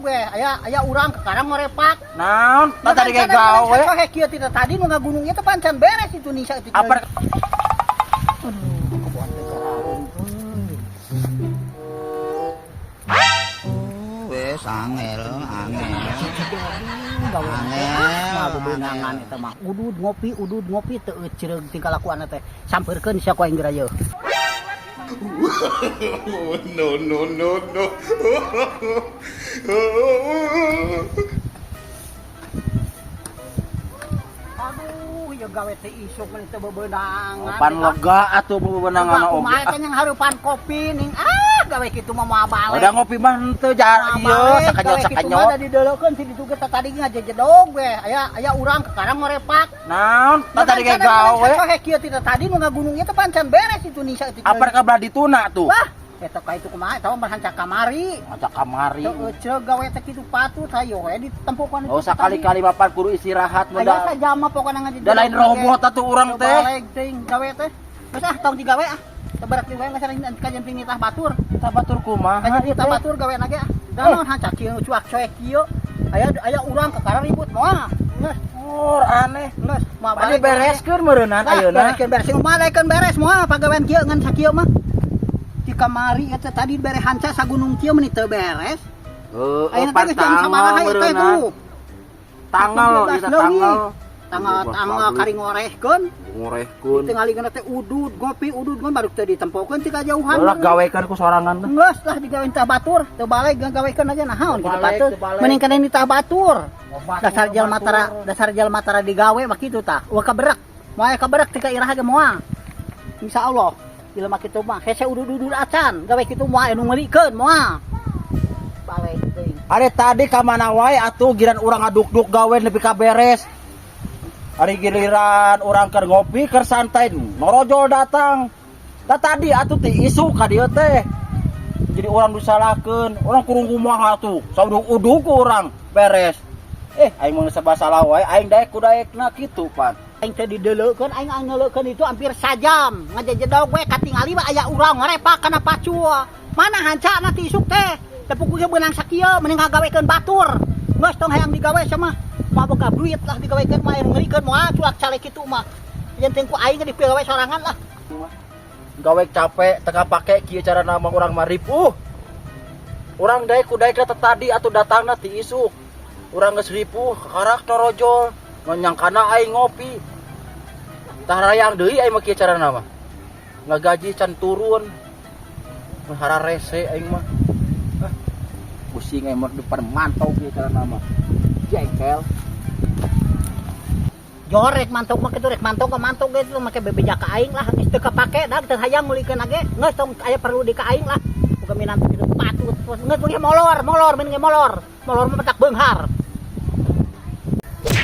We, aya aya urang kekarang ngorepak. Naon? Tah tadi ge gawe. Sacohe kieu tidak tadi nu ngagunung ieu teh pancan beres itu Nisa itu. Apa? Aduh, kebon teh kararung euy. Wes angel, angel. Gawe Angel, mah bebenangan eta mah. Udud ngopi teu eucereug tingkah lakuanna teh. Sampeurkeun sia ku aing geura yeuh. No, no, no, no. Aduh, ieu gawe teh isuk mah teu bebenangan. Pan lega atuh bebenangan oge. Kumaha teh yang hareupan kopi ning ah gawe kitu mah moal balik. Udah ngopi mah henteu jar ieu sakanyot sakanyot. Mah dideulekeun si ditu ge tadi ngajejedog we. Aya aya urang kekarang ngorepak. Naon? Tah tadi ge gawe. Sacohe kieu tidak tadi nu ngagunung ieu teh pancan beres itu Nisa itu. Apa ka belah dituna tuh? Wah, eta ka itu kumaha eta mah hanca kamari. Ngajak kamari. Teu euceug gawe teh kitu patut hayo we ditempokan Oh sakali-kali bapak kudu istirahat Aya muda. sajama pokona ngajejedog. Da lain robot atuh urang teh. Balik teuing gawe teh. Geus ah tong digawe ah. Teberak digawe geus kajian nitah batur. Tah batur kumaha Kajian ieu nitah teh? batur gawe ge ah. Da naon hanca kieu cuak cuek kieu. Aya aya urang kakara ribut moal. Geus Oh, aneh. geus moal Bade bereskeun meureunnan ayeuna. Bereskeun beres moal daekeun beres moal pagawean kieu ngan sakieu mah. Di kamari eta tadi bere hanca sagunung kieu meuni teu beres. Heeh, Ayeuna pan teh geus jam tanggal sabaraha ieu teh meureunnan. tuh. Tanggal 12 ieu leuwih. tanggal. Tanggal tanggal kari ngorehkeun. Ngorehkeun. Tingalikeun teh udud ngopi udud ngon baru teu ditempokeun ti kajauhan. Ulah gawekeun ku sorangan teh. Geus lah digawe tah batur, teu balik gawekeun aja naon kitu Teu balik, batur. teu balik. Mending kana nitah batur. Dasar jalma tara, dasar jalma tara digawe mah kitu tah. Wah kaberak. Moal kaberak ti ka iraha ge moal. Insyaallah jelema kitu mah hese udud-udud acan, gawe kitu moal anu meulikeun moal. Balik teuing. Ari tadi ka mana wae atuh giran urang ngaduk-duk gawe nepi ka beres. Ari giliran urang keur ngopi keur santai norojol datang. Tah tadi atuh ti isuk ka dieu teh. Jadi urang disalahkeun, urang kurung kumaha atuh. Saudug-udug ku urang beres. Aing mah serba salah wae, aing daek ku daekna kitu pan. Aing teh dideleukeun, aing ngeleukeun itu hampir sajam. Ngajejedog we katingali mah aya urang ngarepak kana pacul. Mana hancana ti isuk teh? Tepuk ge beunang sakieu mending ngagawekeun batur. Geus tong hayang digawe sama. Moal boga duit lah digawekeun mah anu ngeurikeun moal cuak calek kitu mah. Yen teh ku aing ge digawe sorangan lah. Gawe capek teu pake kieu carana mah urang mah ripuh. Urang daek ku daekna teh tadi atuh datangna ti isuk. Urang geus ripuh kakarak norojol, nyangkana aing ngopi. Tah rayang deui aing mah kieu carana mah. Ngagaji can turun. Hararese aing mah. Ah, pusing aing mah depan mantau kieu carana mah. Jengkel. Jorek mantok mah kitu rek mantok mah mantok ge make bebeja ka aing lah geus teu kapake dah teu hayang meulikeun ge. Geus tong aya perlu di ka aing lah. Boga minantu kitu patut. Geus mending molor, molor mending molor. Molor mah petak beunghar.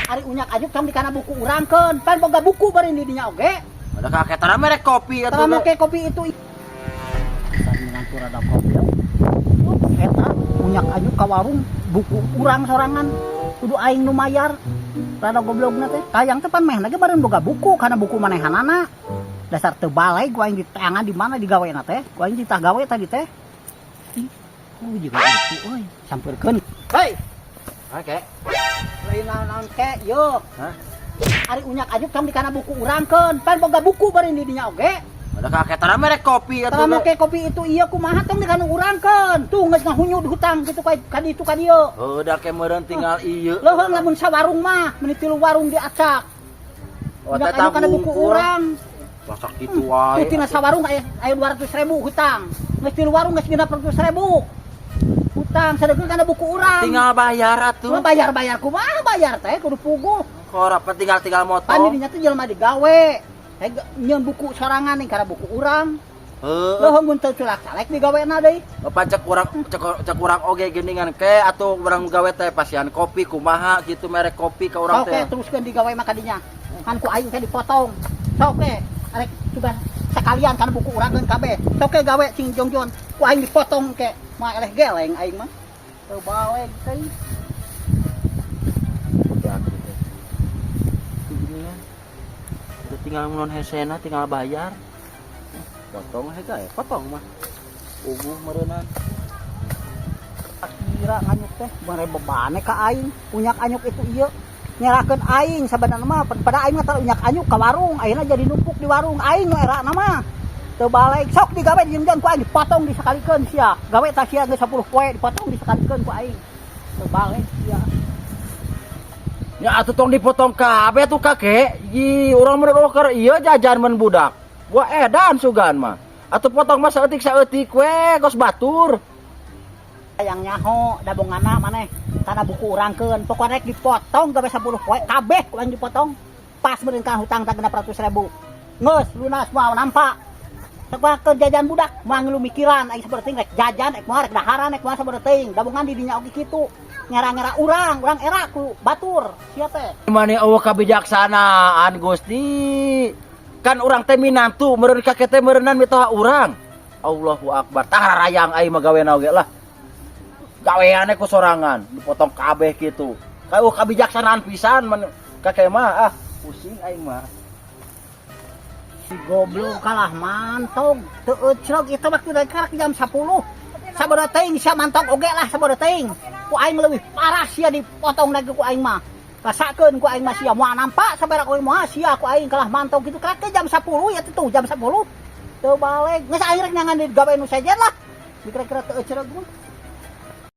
Ari unyak ajuk tong dikana buku urangkeun. Pan boga buku bari di dinya oge. Ada kakek tara merek kopi atuh. Tara make kopi itu. Dasar minantu rada goblok. Eta unyak ajuk ka warung buku urang sorangan. Kudu aing nu mayar. Rada goblokna teh. Tayang teh pan mehna ge bareng boga buku kana buku manehanana. Dasar teu balai ku aing diteangan di mana digawena teh. Ku aing ditah gawe tadi teh. Ih, oh juga itu euy. Sampeurkeun. Hei, Oke. lain naon-naon ke, yo. Hah? Ari unyak ajuk tong dikana buku urangkeun. Pan boga buku bari di dinya oge. Ada kakek tara merek kopi atuh. Tara make kopi itu iya kumaha tong dikana urangkeun. Tuh geus ngahunyud hutang kitu ka ka ditu ka dieu. Heuh da ke meureun tinggal ieu. Leuheung lamun sawarung mah, meuni tilu warung diacak. Oh, Unyak teh ajuk kana buku wungkul. urang. Masak kitu wae. Tuh tina sawarung aya aya 200.000 hutang. Geus tilu warung geus 600.000. Hutang sadegeun kana buku urang. Tinggal bayar atuh. Cuma bayar-bayar kumaha bayar teh kudu puguh. Kora tinggal-tinggal motor. Pan di dinya teh jelema digawe. Teh nyeun buku sorangan nih kana buku urang. Heuh. Leuheung mun teu culak calek digawena deui. Bapak cek urang oge geuningan ke atuh urang gawe teh pasian kopi kumaha gitu merek kopi ka urang Sok teh. ke teruskeun digawe mah ka dinya. Kan ku aing teh dipotong. Sok ke arek sugan sekalian kana buku urang keun kabeh. Sok ke gawe cing jongjon ku aing dipotong ke. Mah eleh geleng aing mah. Teu baleg teh. Udah tinggal mun hesena tinggal bayar. Potong hega ya, potong mah. Uguh meureunnan. Ira nganyuk teh mere bebane ka aing, unyak anyuk itu ieu. Nyerakeun aing sabenerna mah pada aing mah tara unyak anyuk ka warung, ayeuna jadi numpuk di warung aing nu erana mah. Teu balik sok digawe jeung ku aing dipotong disakalikeun sia. Gawe tah sia geus 10 poe dipotong disakalikeun ku aing. Teu balik sia. Ya atuh tong dipotong kabeh tuh, Kakek. Ih, urang mah keur ieu jajan men budak. Gua edan sugan mah. Atuh potong mah saeutik saeutik we kos batur. Yang nyaho dabongana maneh kana buku urangkeun, pokokna rek dipotong gawe 10 poe kabeh ku aing dipotong. Pas meureun kana hutang tah 600.000. Geus lunas, moal nampak. Sok jajan budak moal ngilu mikiran aing sabodo rek jajan, rek moal rek daharan, rek moal sabodo teuing. Dabongan di dinya oge kitu. Ngera-ngera urang, urang era ku batur sia teh. Mani eueuh kabijaksanaan, Gusti. Kan urang teh minantu meureun kakek teh meureunnan mitoha urang. Allahu akbar. Tah rayang aing mah gawena oge lah. Gaweane ku sorangan dipotong kabeh kitu. Kayak kabijaksanaan pisan man kakek mah, ah pusing aing mah. Si goblok kalah mantog teu eucrog itu waktu dari karak jam 10. Sabodo teuing sia mantog oge lah, sabodo teuing. Ku aing leuwih parah sia dipotong lagi ku aing mah. Rasakeun ku aing mah sia moal nampak saberak oge moal sia ku aing kalah mantog kitu karak ke jam 10 ya tuh jam 10. Teu balik geus aing rek nyangan di gawe nu sejen lah. Dikira-kira teu eucrog mah.